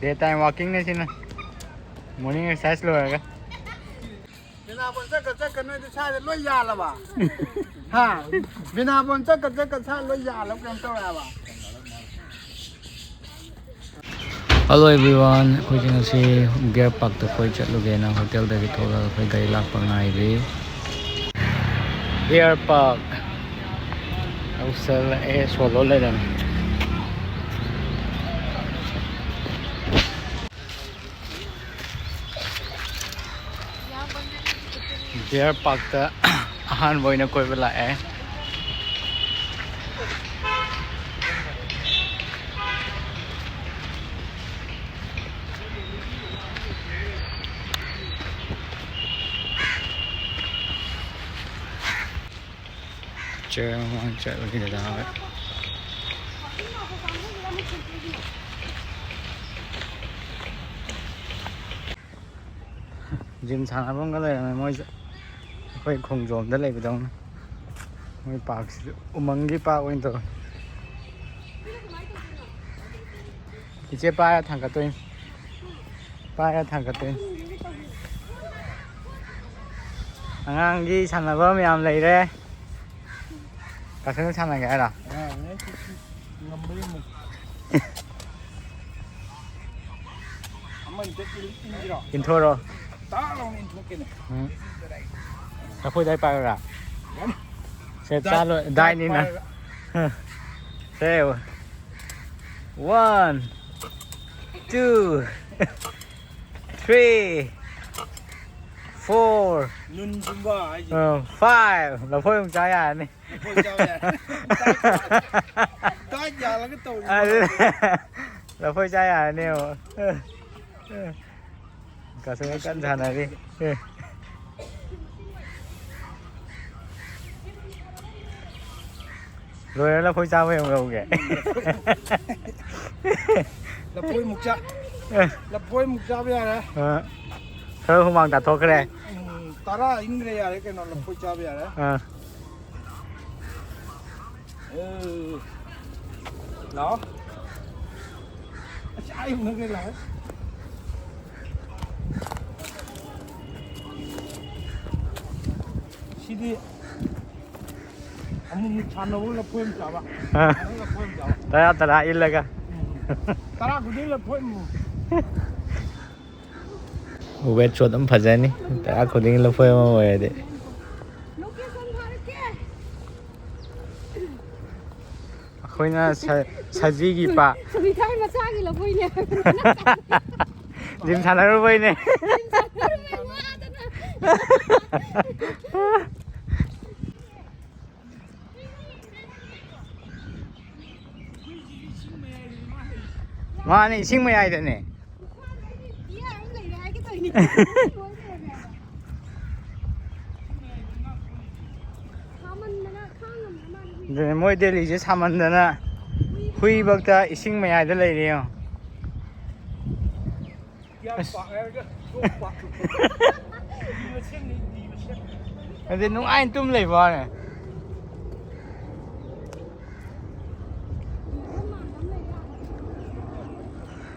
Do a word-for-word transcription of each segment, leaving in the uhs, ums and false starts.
Day time walking ꯅꯦ ꯁꯤꯅ꯫ Morning exercise ꯂꯣꯏꯔꯒ꯫ ꯕꯤꯅꯥꯄꯣꯟ ꯆꯠꯀ ꯆꯠꯀ ꯅꯣꯏꯗꯤ ꯁ꯭ꯋꯥꯏꯗ ꯂꯣꯏ ꯌꯥꯜꯂꯕ? ꯍꯥ? ꯕꯤꯅꯥꯄꯣꯟ ꯆꯠꯀ ꯆꯠꯀ ꯁ꯭ꯋꯥꯏꯗ ꯂꯣꯏ ꯌꯥꯜꯂꯕ ꯀꯩꯅꯣ ꯇꯧꯔꯦ ꯍꯥꯏꯕ? Hello everyone, ꯑꯩꯈꯣꯏꯁꯦ ꯉꯁꯤ ꯗꯤꯌꯔ ꯄꯥꯔꯛꯇ ꯀꯣꯏ ꯆꯠꯂꯨꯒꯦꯅ ꯍꯣꯇꯦꯜꯗꯒꯤ ꯊꯣꯛꯂꯒ ꯑꯩꯈꯣꯏ ꯒꯥꯔꯤ ꯂꯥꯛꯄ ꯉꯥꯏꯔꯤ꯫ ꯗꯤꯌꯔ ꯄꯥꯔꯛ ꯌꯧꯁꯜꯂꯛꯑꯦ, ꯁꯣꯂꯣ ꯂꯩꯔꯝꯃꯦ꯫ ꯗꯤꯌꯔ ꯄꯥꯔꯛꯇ ꯑꯍꯥꯟꯕ ꯑꯣꯏꯅ ꯀꯣꯏꯕ ꯂꯥꯛꯑꯦ꯫ ꯆꯦ ꯃꯃꯥꯡ ꯆꯠꯂꯒꯦ ꯗꯗꯥ ꯍꯣꯏ꯫ ꯖꯤꯝ ꯁꯥꯟꯅꯐꯝꯒ ꯂꯩꯔꯝꯃꯦ ꯃꯣꯏꯁꯨ꯫ ꯑꯩꯈꯣꯏ ꯈꯣꯡꯖꯣꯝꯗ ꯂꯩꯕꯗꯧꯅ꯫ ꯃꯣꯏ ꯄꯥꯔꯛꯁꯤꯁꯨ ꯎꯃꯪꯒꯤ ꯄꯥꯔꯛ ꯑꯣꯏꯅ ꯇꯧꯔꯦ꯫ ꯏꯆꯦ ꯄꯥꯏꯔ ꯊꯥꯡꯒꯠꯇꯣꯏꯅꯤ꯫ ꯄꯥꯏꯔ ꯊꯥꯡꯒꯠꯇꯣꯏꯅꯤ꯫ ꯑꯉꯥꯡꯒꯤ ꯁꯥꯟꯅꯐꯝ ꯌꯥꯝ ꯂꯩꯔꯦ꯫ ꯀꯁꯅ ꯁꯥꯟꯅꯒꯦ ꯍꯥꯏꯔꯣ? ꯑꯉꯥꯡꯅꯦ, ꯁꯤ, ꯁꯤ ꯉꯝꯕ꯭ꯔꯥ ꯌꯦꯡꯉꯨ꯫ ꯑꯃꯅꯤꯗ ꯏꯟ-, ꯏꯟꯁꯤꯔꯣ? ꯏꯟꯊꯣꯔꯣ꯫ ꯇꯥꯛ ꯂꯥꯎꯅ ꯏꯟꯊꯣꯛꯀꯦꯅꯦ꯫ ꯎꯝ꯫ ꯂꯐꯣꯏꯗꯥꯏ ꯄꯥꯏꯔꯣꯔꯥ? ꯌꯥꯅꯤ꯫ ꯁꯦ, ꯗꯥꯏꯠ, ꯆꯥ ꯂꯣꯏ-, ꯗꯥꯏꯠ ꯗꯥꯏꯠꯅꯤꯅ꯫ ꯄꯥꯏꯔꯒ꯫ ꯁꯦ, one, two, three, four, ꯅꯨꯟ ꯆꯨꯝꯕ ꯍꯥꯏꯁꯦ꯫ ꯑ, five꯫ ꯂꯐꯣꯏ ꯑꯃꯨꯛ ꯆꯥ ꯌꯥꯔꯅꯤ꯫ ꯂꯐꯣꯏ ꯆꯥꯕ ꯌꯥꯔꯦ꯫ ꯗꯥꯏꯠ ꯌꯥꯜꯂꯒ ꯇꯧꯔꯤꯕ꯫ ꯑꯗꯨ ꯂꯐꯣꯏ ꯆꯥ ꯌꯥꯔꯅꯦꯕ꯫ ꯀꯁꯇꯃꯔ ꯀꯟꯅ ꯁꯥꯟꯅꯔꯤ꯫ ꯑꯦ꯫ ꯂꯣꯏꯔ ꯂꯐꯣꯏ ꯆꯥꯕ ꯑꯃꯨꯛ ꯂꯧꯒꯦ꯫ ꯂꯐꯣꯏꯃꯨꯛ ꯆꯥ-, ꯑꯦ꯫ ꯂꯐꯣꯏꯃꯨꯛ ꯆꯥꯕ ꯌꯥꯔꯦ꯫ ꯑ, ꯈꯔ ꯍꯨꯃꯥꯡ ꯇꯥꯊꯣꯛꯈ꯭ꯔꯦ꯫ ꯎꯝ, ꯇꯔꯥ ꯏꯪꯈ꯭ꯔꯦ ꯌꯥꯔꯦ ꯀꯩꯅꯣ, ꯂꯐꯣꯏ ꯆꯥꯕ ꯌꯥꯔꯦ꯫ ꯑ꯫ ꯑꯦ, ꯂꯥꯛꯑꯣ꯫ ꯁꯤꯗꯤ ꯑꯃꯨꯛ ꯑꯃꯨꯛ ꯁꯥꯟꯅꯕ ꯂꯐꯣꯏ ꯑꯃ ꯆꯥꯕ꯫ ꯑꯥ꯫ ꯁꯥꯟꯅꯕ ꯂꯐꯣꯏ ꯑꯃ ꯆꯥꯕ꯫ ꯇꯔꯥ ꯇꯔꯥ ꯏꯜꯂꯒ꯫ ꯎꯝ꯫ ꯇꯔꯥ ꯈꯨꯗꯤꯡ ꯂꯐꯣꯏ ꯑꯃꯃꯝ꯫ ꯋꯦꯠꯁꯨ ꯑꯗꯨꯝ ꯐꯖꯅꯤ꯫ ꯇꯔꯥ ꯈꯨꯗꯤꯡ ꯂꯐꯣꯏ ꯑꯃ ꯑꯣꯏꯔꯗꯤ꯫ ꯑꯩꯈꯣꯏꯅ ꯁ-, ꯁꯖꯤꯒꯤ ꯄꯥ- ꯁꯨꯕꯤꯊꯥꯏ ꯃꯆꯥꯒꯤ ꯂꯐꯣꯏꯅꯦ ꯍꯥꯏꯕꯅꯤꯅ꯫ ꯖꯤꯝ ꯁꯥꯟꯅꯔꯨꯕꯩꯅꯦ꯫ ꯖꯤꯝ ꯁꯥꯟꯅꯔꯨꯕꯩ ꯋꯥꯗꯅ꯫ ꯃꯥꯅꯦ, ꯏꯁꯤꯡ ꯃꯌꯥꯏꯗꯅꯦ꯫ ꯑꯗꯨꯅꯦ, ꯃꯣꯏ ꯗꯦꯜꯂꯤꯁꯦ ꯁꯥꯃꯟꯗꯅ ꯍꯨꯏꯐꯛꯇ ꯏꯁꯤꯡ ꯃꯌꯥꯏꯗ ꯂꯩꯔꯦ ꯌꯦꯡꯉꯣ꯫ ꯑꯁ꯫ ꯑꯗꯨꯗꯤ ꯅꯨꯡꯉꯥꯏꯅ ꯇꯨꯝ ꯂꯩꯕ ꯋꯥꯅꯦ꯫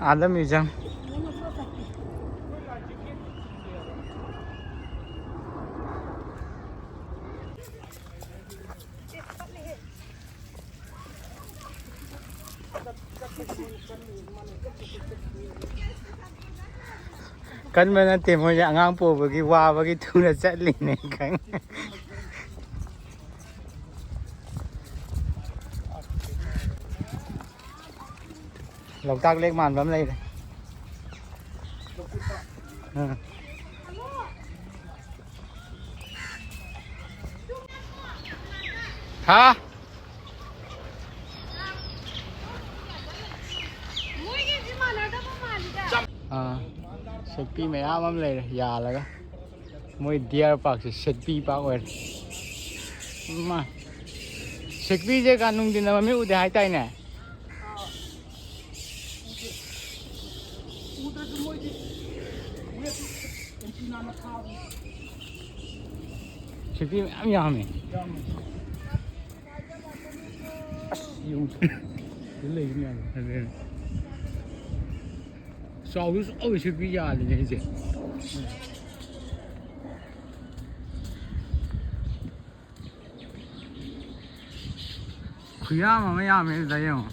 ꯑꯥꯗ ꯃ꯭ꯌꯨꯖꯤꯌꯝ꯫ ꯀꯟꯕ ꯅꯠꯇꯦ, ꯃꯣꯏꯁꯦ ꯑꯉꯥꯡ ꯄꯣꯛꯄꯒꯤ ꯋꯥꯕꯒꯤ ꯊꯨꯅ ꯆꯠꯂꯤꯅꯦ ꯈꯪꯉꯦ꯫ ꯂꯣꯛꯇꯥꯛ ꯂꯦꯛ ꯃꯥꯟꯕ ꯑꯃ ꯂꯩꯔꯦ꯫ ꯎꯝ꯫ ꯍꯥ? ꯑꯥ, ꯁꯦꯛꯄꯤ ꯃꯌꯥꯝ ꯑꯃ ꯂꯩꯔꯦ ꯌꯥꯜꯂꯒ꯫ ꯃꯣꯏ ꯗꯤꯌꯔ ꯄꯥꯔꯛꯁꯦ ꯁꯦꯛꯄꯤ ꯄꯥꯔꯛ ꯑꯣꯏꯔꯦ꯫ ꯏꯃꯥ꯫ ꯁꯦꯛꯄꯤꯁꯦ ꯀꯥ ꯅꯨꯡꯊꯤꯟꯗ ꯃꯃꯤꯠ ꯎꯗꯦ ꯍꯥꯏꯇꯥꯏꯅꯦ? ꯁꯦꯛꯄꯤ ꯃꯌꯥꯝ ꯌꯥꯝꯃꯦ꯫ ꯑꯁ, ꯌꯨꯝ ꯁꯤꯗ ꯂꯩꯕ ꯃꯌꯥꯝꯁꯦ꯫ ꯑꯗꯨꯅꯦ꯫ ꯆꯥꯎꯁꯨ ꯆꯥꯎꯋꯤ ꯁꯤꯕꯤ ꯌꯥꯜꯂꯤꯅꯦ ꯑꯩꯁꯦ꯫ ꯈꯨꯌꯥꯝ ꯑꯃ ꯌꯥꯝꯃꯦ ꯑꯗꯨꯗ ꯌꯦꯡꯉꯣ꯫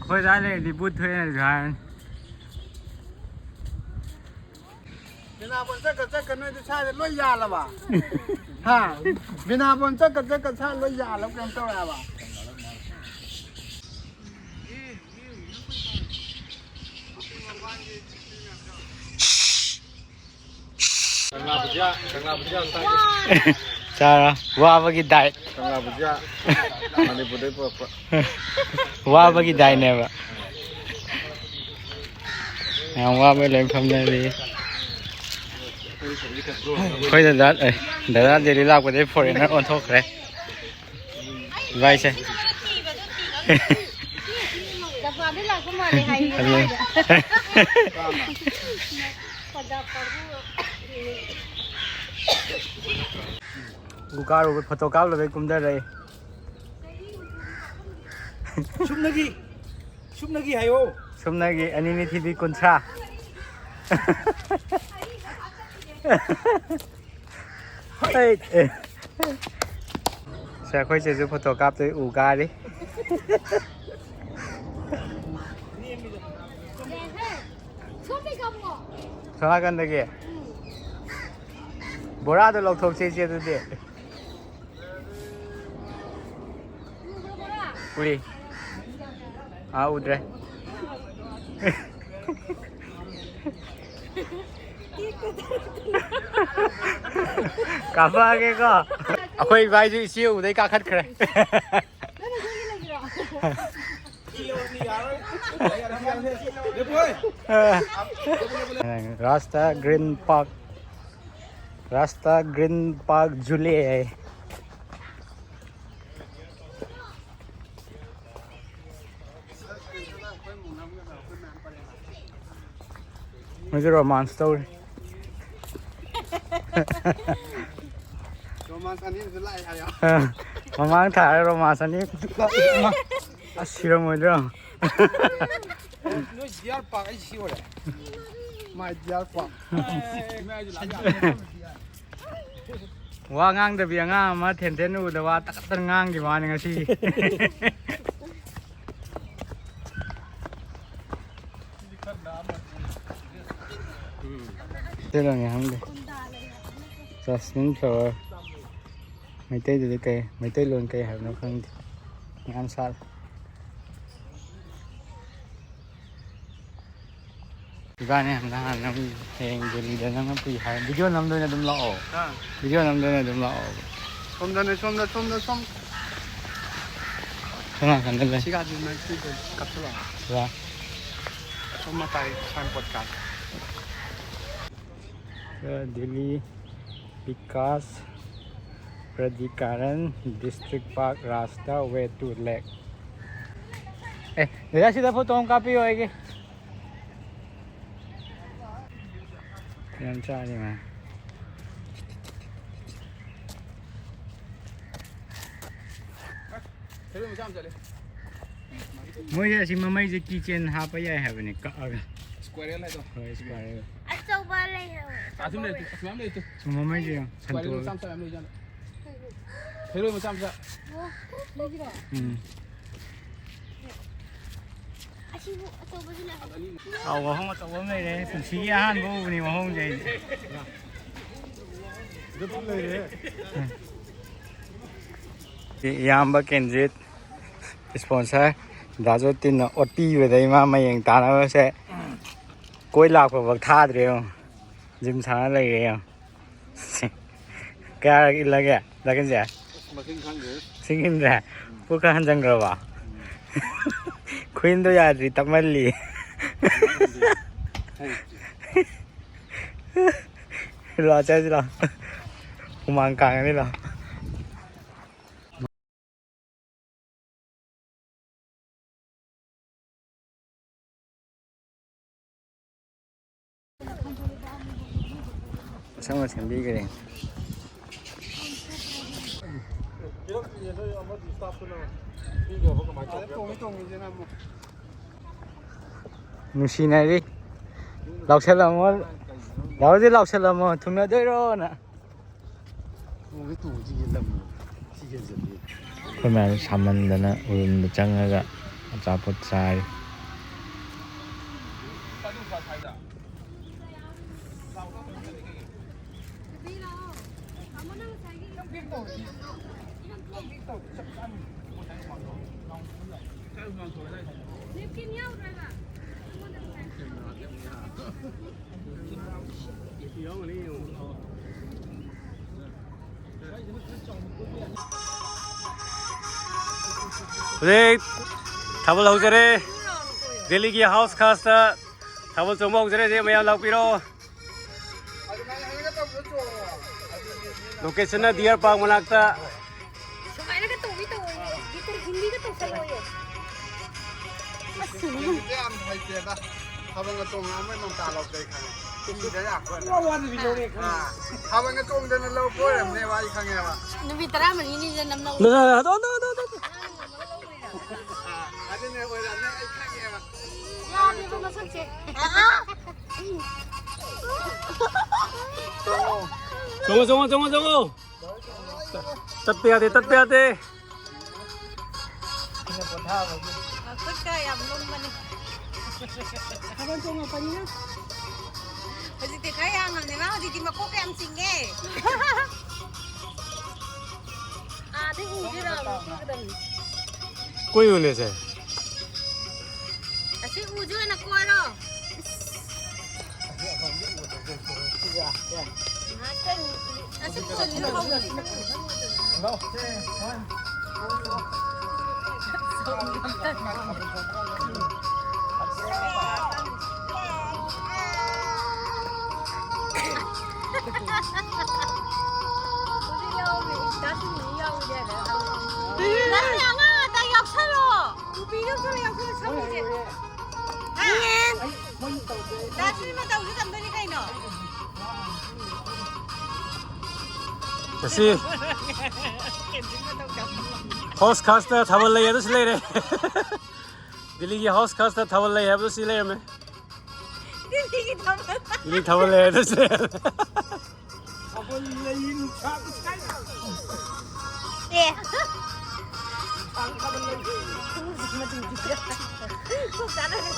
ꯑꯩꯈꯣꯏ ꯑꯗꯥꯏ ꯂꯩꯔꯗꯤ ꯕꯨꯠ ꯊꯣꯛꯑꯦꯅꯁꯨ ꯍꯥꯏꯔꯅꯤ꯫ ꯕꯤꯅꯥꯄꯣꯟ ꯆꯠꯀ ꯆꯠꯀ ꯅꯣꯏꯗꯤ ꯁ꯭ꯋꯥꯏꯗ ꯂꯣꯏ ꯌꯥꯜꯂꯕ? ꯍꯥ? ꯕꯤꯅꯥꯄꯣꯟ ꯆꯠꯀ ꯆꯠꯀ ꯁ꯭ꯋꯥꯏꯗ ꯂꯣꯏ ꯌꯥꯜꯂꯕ ꯀꯩꯅꯣ ꯇꯧꯔꯦ ꯍꯥꯏꯕ? ꯀꯪꯂꯥ ꯕꯨꯖꯤꯌꯥ, ꯀꯪꯂꯥ ꯕꯨꯖꯤꯌꯥ ꯑꯝ ꯆꯥꯒꯦ꯫ ꯆꯥꯔꯣ꯫ ꯋꯥꯕꯒꯤ ꯗꯥꯏꯠ꯫ ꯀꯪꯂꯥ ꯕꯨꯖꯤꯌꯥ ꯃꯅꯤꯄꯨꯔꯗꯩ ꯄꯨꯔꯛꯄ꯫ ꯋꯥꯕꯒꯤ ꯗꯥꯏꯠꯅꯦꯕ꯫ ꯌꯥꯝ ꯋꯥꯕꯩ ꯂꯣꯏ ꯐꯝꯅꯔꯤ꯫ ꯑꯩꯈꯣꯏ ꯗꯗꯥ, ꯑꯦ, ꯗꯗꯥ ꯗꯦꯜꯂꯤ ꯂꯥꯛꯄꯗꯩ ꯐꯣꯔꯦꯟꯅꯔ ꯑꯣꯟꯊꯣꯛꯈ꯭ꯔꯦ꯫ ꯏꯕꯥꯏꯁꯦ꯫ ꯖꯄꯥꯟꯗꯩ ꯂꯥꯛꯄ ꯃꯥꯜꯂꯦ ꯍꯥꯏꯌꯦ꯫ ꯑꯗꯨ ꯎ ꯀꯥꯔꯨꯕ ꯐꯣꯇꯣ ꯀꯥꯞꯂꯨꯕꯩ ꯀꯨꯝꯊꯔꯛꯏ꯫ ꯁꯨꯞꯅꯒꯤ, ꯁꯨꯞꯅꯒꯤ ꯍꯥꯏꯌꯣ꯫ ꯁꯨꯞꯅꯒꯤ ꯑꯅꯤꯅꯤ ꯊꯤꯕꯤ ꯀꯨꯟꯊ꯭ꯔꯥ꯫ ꯍꯩꯠ, ꯑꯦ꯫ ꯁꯦ, ꯑꯩꯈꯣꯏ ꯆꯦꯁꯨ ꯐꯣꯇꯣ ꯀꯥꯞꯇꯣꯏ ꯎ ꯀꯥꯔꯤ꯫ ꯁꯣꯝꯗꯩ ꯀꯥꯞꯄꯛꯑꯣ꯫ ꯁꯣꯝ ꯅꯥꯀꯟꯗꯒꯤ꯫ ꯕꯣꯔꯥꯗꯣ ꯂꯧꯊꯣꯛꯁꯦ ꯏꯆꯦ ꯑꯗꯨꯗꯤ꯫ ꯎꯔꯤ꯫ ꯑꯥ, ꯎꯗ꯭ꯔꯦ꯫ ꯀꯥꯞꯄꯛꯑꯒꯦꯀꯣ꯫ ꯑꯩꯈꯣꯏ ꯏꯕꯥꯏꯁꯨ ꯏꯆꯦ ꯎꯕꯗꯩ ꯀꯥꯈꯠꯈ꯭ꯔꯦ꯫ ꯔꯥꯁꯇꯥ ꯒ꯭ꯔꯤꯟ ꯄꯥꯔꯛ, ꯔꯥꯁꯇꯥ ꯒ꯭ꯔꯤꯟ ꯄꯥꯔꯛ ꯖꯨꯂꯦ꯫ ꯃꯣꯏꯁꯦ ꯔꯣꯃꯥꯟꯁ ꯇꯧꯔꯤ꯫ ꯔꯣꯃꯥꯟꯁ ꯑꯅꯤꯁꯨ ꯂꯥꯛꯑꯦ ꯍꯥꯏꯌꯣ꯫ ꯑ, ꯃꯃꯥꯡ ꯊꯥꯔ ꯔꯣꯃꯥꯟꯁ ꯑꯅꯤ꯫ ꯑꯁ, ꯁꯤꯔꯝꯃꯣꯏꯗ꯭ꯔꯣ? ꯅꯣꯏ ꯗꯤꯌꯥꯔ ꯄꯥꯛ ꯑꯩ ꯁꯤ ꯑꯣꯏꯔꯦ꯫ ꯃꯥꯏ ꯗꯤꯌꯥꯔ ꯄꯥꯛ꯫ ꯋꯥ ꯉꯥꯡꯗꯕꯤ ꯑꯉꯥꯡ ꯑꯃ ꯊꯦꯟꯊꯦꯟ ꯎꯕꯗ ꯋꯥ ꯇꯀꯠꯇꯅ ꯉꯥꯡꯈꯤꯕ ꯋꯥꯅꯤ ꯉꯁꯤꯒꯤ꯫ ꯀꯩꯅꯣꯅꯦ ꯈꯪꯗꯦ꯫ Jasmine flower. ꯃꯩꯇꯩꯗꯗꯤ ꯀꯩ, ꯃꯩꯇꯩꯂꯣꯟ ꯀꯩ ꯍꯥꯏꯕꯅꯣ ꯈꯪꯗꯦ꯫ ꯌꯥꯝ ꯁꯥꯠꯂꯦ꯫ ꯏꯕꯥꯅꯤ ꯍꯟꯗꯛ ꯍꯥꯟꯅ ꯅꯪ ꯍꯌꯦꯡ ꯗꯦꯜꯂꯤꯗ ꯅꯪꯅ ꯄꯨꯏ ꯍꯥꯏ꯫ ꯚꯤꯗꯤꯑꯣ ꯅꯝꯗꯣꯏꯅ ꯑꯗꯨꯝ ꯂꯥꯛꯑꯣ꯫ ꯑꯥ꯫ ꯚꯤꯗꯤꯑꯣ ꯅꯝꯗꯣꯏꯅ ꯑꯗꯨꯝ ꯂꯥꯛꯑꯣ꯫ ꯁꯣꯝꯗꯅꯦ, ꯁꯣꯝꯗ, ꯁꯣꯝꯗ, ꯁꯣꯝ꯫ ꯁꯣꯝ ꯅꯥꯀꯟꯗ ꯂꯩ꯫ ꯁꯤꯒꯥꯗꯤ ꯅꯪ ꯁꯤꯗ ꯀꯥꯞꯁꯤꯜꯂꯛꯑꯣ꯫ ꯁꯤꯗ꯫ ꯑꯁꯣꯝ ꯃꯇꯥꯏ ꯁꯥꯏꯟ ꯕꯣꯔꯗ ꯀꯥꯗ꯫ ꯗꯤꯜꯂꯤ ꯕꯤꯀꯥꯁ ꯄ꯭ꯔꯗꯤꯀꯥꯔꯟ ꯗꯤꯁꯇ꯭ꯔꯤꯛ ꯄꯥꯔꯛ ꯔꯥꯁꯇꯥ ꯋꯦ ꯇꯨ ꯂꯦꯛ꯫ ꯑꯦ, ꯗꯗꯥ, ꯁꯤꯗ ꯐꯣꯇꯣ ꯑꯃ ꯀꯥꯞꯄꯤꯌꯣ ꯑꯩꯒꯤ꯫ ꯌꯥꯝ ꯆꯥꯔꯤ ꯃꯥ꯫ ꯃꯣꯏꯁꯦ ꯑꯁꯤ ꯃꯃꯩꯁꯦ keychain ꯍꯥꯞꯄ ꯌꯥꯏ ꯍꯥꯏꯕꯅꯤ ꯀꯛꯑꯒ꯫ Squirrel ꯍꯥꯏꯗꯣ꯫ ꯍꯣꯏ, squirrel꯫ ꯑꯆꯧꯕ ꯂꯩ ꯍꯥꯏꯕ꯫ ꯑꯗꯨꯝ ꯂꯩ, ꯑꯁꯨꯃꯥꯏꯅ ꯂꯩ꯫ ꯃꯃꯩꯁꯦ ꯌꯦꯡꯉꯣ, squirrel ꯁꯟꯇꯣꯛꯑꯒ꯫ ꯃꯆꯥ ꯃꯆꯥ ꯌꯥꯝ ꯂꯩꯖꯥꯠꯅꯤ꯫ ꯈꯩꯔꯣꯏ ꯃꯆꯥ ꯃꯆꯥ꯫ ꯑꯣ, ꯂꯩꯒꯤꯔꯣ? ꯎꯝ꯫ ꯑꯁꯤꯕꯨ ꯑꯆꯧꯕꯁꯨ ꯂꯩ꯫ ꯑꯧ, ꯋꯥꯍꯣꯡ ꯑꯆꯧꯕ ꯑꯃ ꯂꯩꯔꯦ꯫ ꯄꯨꯟꯁꯤꯒꯤ ꯑꯍꯥꯟꯕ ꯎꯕꯅꯤ ꯋꯥꯍꯣꯡꯁꯦ ꯑꯩ꯫ ꯑꯗꯨ ꯄꯨꯟ ꯂꯩꯔꯦ꯫ ꯏꯌꯥꯝꯕ ꯀꯦꯟꯖꯤꯠ, sponsor, ꯗꯥ ꯖꯣꯇꯤꯟꯅ ꯑꯣꯠꯄꯤꯕꯗ ꯏꯃꯥ ꯃꯌꯦꯡ ꯇꯥꯅꯕꯁꯦ ꯀꯣꯏ ꯂꯥꯛꯄꯐꯥꯎ ꯊꯥꯗ꯭ꯔꯦ ꯌꯦꯡꯉꯣ꯫ Gym ꯁꯥꯟꯅ ꯂꯩꯔꯦ ꯌꯦꯡꯉꯣ꯫ ꯀꯌꯥꯔꯛ ꯏꯜꯂꯒꯦ, ꯗꯥ ꯀꯦꯟꯖꯤꯠ? ꯑꯁ, ꯃꯁꯤꯡ ꯈꯪꯗꯦ꯫ ꯁꯤꯡ ꯏꯟꯗ꯭ꯔꯦ? ꯎꯝ꯫ ꯄꯨꯛ ꯈꯔ ꯍꯟꯖꯟꯈ꯭ꯔꯕ? ꯎꯝ꯫ ꯈꯨꯏꯟꯗꯣ ꯌꯥꯗ꯭ꯔꯤ, ꯇꯞꯃꯜꯂꯤ꯫ ꯍꯩ꯫ ꯂꯥꯛꯑꯣ, ꯆꯠꯁꯤ ꯂꯥꯛꯑꯣ꯫ ꯍꯨꯃꯥꯡ ꯀꯥꯡꯒꯅꯤ ꯂꯥꯛꯑꯣ꯫ ꯃꯁꯪ ꯑꯃ ꯁꯦꯝꯕꯤꯈ꯭ꯔꯦ꯫ ꯇꯣꯡꯉꯤ ꯇꯣꯡꯉꯤꯁꯤꯅ ꯑꯃꯨꯛ꯫ ꯅꯨꯡꯁꯤꯅꯔꯤ꯫ ꯂꯥꯎꯁꯜꯂꯝꯃꯣ꯫ ꯂꯥꯎꯗꯤ ꯂꯥꯎꯁꯜꯂꯝꯃꯣ꯫ ꯊꯨꯡꯅꯗꯣꯏꯔꯣꯅ꯫ ꯇꯣꯡꯉꯤ ꯇꯣꯡꯉꯤ ꯁꯤ ꯂꯝ꯫ ꯁꯤ ꯍꯦꯟꯖꯜꯂꯤ꯫ ꯑꯩꯈꯣꯏ ꯃꯌꯥꯝ ꯁꯥꯃꯟꯗꯅ ꯎꯔꯨꯝꯗ ꯆꯪꯉꯒ ꯑꯆꯥꯄꯣꯠ ꯆꯥꯔꯤ꯫ ꯍꯧꯖꯤꯛ ꯊꯥꯕꯜ ꯍꯧꯖꯔꯦ꯫ ꯗꯦꯜꯂꯤꯒꯤ ꯍꯥꯎꯁ ꯈꯥꯁꯇ ꯊꯥꯕꯜ ꯆꯣꯡꯕ ꯍꯧꯖꯔꯦ꯫ ꯍꯧꯖꯤꯛ ꯃꯌꯥꯝ ꯂꯥꯛꯄꯤꯔꯣ꯫ ꯂꯣꯀꯦꯁꯟꯅ ꯗꯤꯌꯔ ꯄꯥꯔꯛ ꯃꯅꯥꯛꯇ꯫ ꯁꯨꯃꯥꯏꯅꯒ ꯇꯧꯕꯤ ꯇꯧꯋꯣꯌꯦ꯫ ꯒꯤꯇꯔ ꯍꯤꯟꯗꯤꯒ ꯇꯧꯁꯜꯂꯣꯌꯦ꯫ ꯑꯁ꯫ ꯌꯥꯝ ꯍꯩꯇꯦꯗ꯫ ꯊꯥꯕꯜꯒ ꯆꯣꯡꯉꯛꯑꯝꯃꯣꯏ ꯃꯝꯇꯥ ꯂꯧꯗꯦ ꯑꯩ ꯈꯪꯉꯦ꯫ ꯁꯤꯗ ꯂꯥꯛꯄ꯫ ꯋꯥ ꯋꯥꯅ ꯃꯤ ꯂꯧꯔꯦ ꯈꯪꯉꯦ꯫ ꯑꯥ꯫ ꯊꯥꯕꯜꯒ ꯆꯣꯡꯗꯅ ꯂꯧꯔꯛꯄ ꯑꯣꯏꯔꯝꯅꯦꯕ ꯑꯩ ꯈꯪꯉꯦꯕ꯫ ꯅꯨꯃꯤꯠ ꯇꯔꯥꯃꯔꯤꯅꯤꯗ ꯅꯝꯅꯧ꯫ ꯅ-, ꯅ-, ꯅ-, ꯅ-, ꯅ-, ꯅ-, ꯅ-, ꯑꯥ, ꯑꯗꯨꯅꯦ ꯑꯣꯏꯔꯝꯅꯦ ꯑꯩ ꯈꯪꯉꯦꯕ꯫ ꯌꯥꯗꯦꯕ ꯃꯁꯛꯁꯦ꯫ ꯆꯣꯡꯉꯣ, ꯆꯣꯡꯉꯣ, ꯆꯣꯡꯉꯣ, ꯆꯣꯡꯉꯣ꯫ ꯇꯠꯄ ꯌꯥꯗꯦ, ꯇꯠꯄ ꯌꯥꯗꯦ꯫ ꯃꯈꯨꯠꯀ ꯌꯥꯝ ꯂꯨꯝꯕꯅꯤ꯫ ꯊꯥꯕꯜ ꯆꯣꯡꯉꯛꯄꯅꯤꯅ꯫ ꯍꯧꯖꯤꯛꯇꯤ ꯈꯔ ꯌꯥꯡꯉꯝꯅꯦ ꯃꯥ, ꯍꯧꯖꯤꯛꯇꯤ ꯃꯀꯣꯛꯀ ꯌꯥꯝ ꯆꯤꯡꯉꯦ꯫ ꯑꯥꯗꯩ ꯎꯗꯣꯏꯔꯣ? ꯀꯣꯏꯔꯨꯅꯦꯁꯦ꯫ ꯑꯁꯤ ꯎꯁꯤ ꯑꯣꯏꯅ ꯀꯣꯏꯔꯣ꯫ ꯉꯥꯏꯍꯥꯛꯇꯪ ꯑꯁꯤ ꯀꯣꯟꯁꯤꯗ ꯐꯝꯃꯨꯁꯤ꯫ ꯅꯪꯅꯦ ꯑꯉꯥꯡ ꯑꯇ ꯌꯥꯎꯁꯜꯂꯣ꯫ ꯅꯨꯄꯤꯗꯣ ꯈꯔ ꯌꯥꯎꯁꯜꯂꯣ, ꯁꯝꯃꯨꯁꯦ꯫ ꯍꯥ? ꯗꯥ ꯁꯤꯅꯦꯃꯥ ꯇꯧꯁꯤ ꯇꯝꯗꯣꯏꯅꯤ ꯀꯩꯅꯣ꯫ ꯉꯁꯤ ꯀꯦꯟꯇꯤꯟ ꯃꯇꯧ ꯇꯝꯃꯣ꯫ ꯍꯥꯎꯁ ꯈꯥꯁꯇ ꯊꯥꯕꯜ ꯂꯩ ꯍꯥꯏꯕꯁꯤ ꯂꯩꯔꯦ꯫ ꯗꯤꯜꯂꯤꯒꯤ ꯍꯥꯎꯁ ꯈꯥꯁꯇ ꯊꯥꯕꯜ ꯂꯩ ꯍꯥꯏꯕꯗꯨ ꯁꯤ ꯂꯩꯔꯝꯃꯦ꯫ ꯗꯤꯜꯂꯤꯒꯤ ꯊꯥꯕꯜ꯫ ꯗꯤꯜꯂꯤ ꯊꯥꯕꯜ ꯂꯩ ꯍꯥꯏꯕꯗꯨ ꯁꯤ ꯂꯩꯔꯝꯃꯦ꯫ ꯊꯥꯕꯜ ꯂꯩ ꯅꯨꯡꯁꯥ ꯁꯥꯏ꯫ ꯑꯦ꯫ ꯊꯥꯕꯜ ꯂꯩ꯫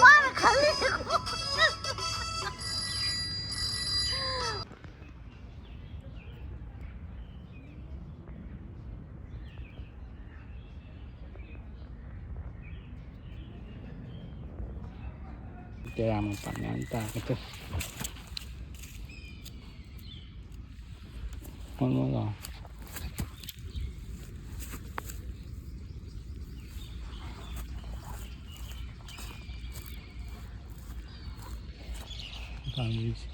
ꯋꯥꯅ ꯈꯜꯂꯤ꯫ ꯇꯦꯔꯥ ꯃꯄꯥꯟ ꯃꯌꯥꯝ ꯇꯥꯒꯗ꯭ꯔꯥ? ꯃꯣꯟ ꯃꯣꯟ ꯂꯥꯎ꯫ ꯄꯥꯝꯕꯤꯁꯦ꯫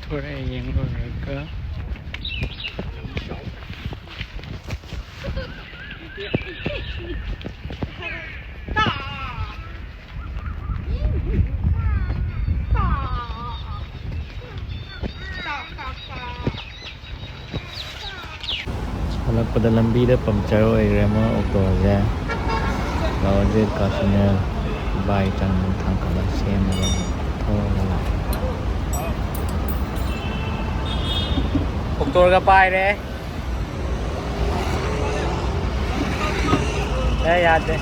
ꯊꯣꯔꯛꯑꯦ ꯌꯦꯡꯂꯨꯔꯒ꯫ ꯍꯜꯂꯛꯄꯗ ꯂꯝꯕꯤꯗ ꯄꯝꯆꯔ ꯑꯣꯏꯈ꯭ꯔꯦ ꯃꯣꯏ ꯑꯣꯛꯇꯣꯁꯦ꯫ ꯕꯥꯕꯥꯖꯤꯠ ꯀꯥꯁꯤꯅ ꯕꯥꯏ ꯆꯪ ꯊꯥꯡꯀꯠꯂ ꯁꯦꯝꯃꯒ ꯊꯧꯔꯒ ꯂꯥꯛꯑꯦ꯫ ꯑꯣꯛꯇꯣꯒ ꯄꯥꯏꯔꯦ꯫ ꯑꯦ, ꯌꯥꯗꯦ꯫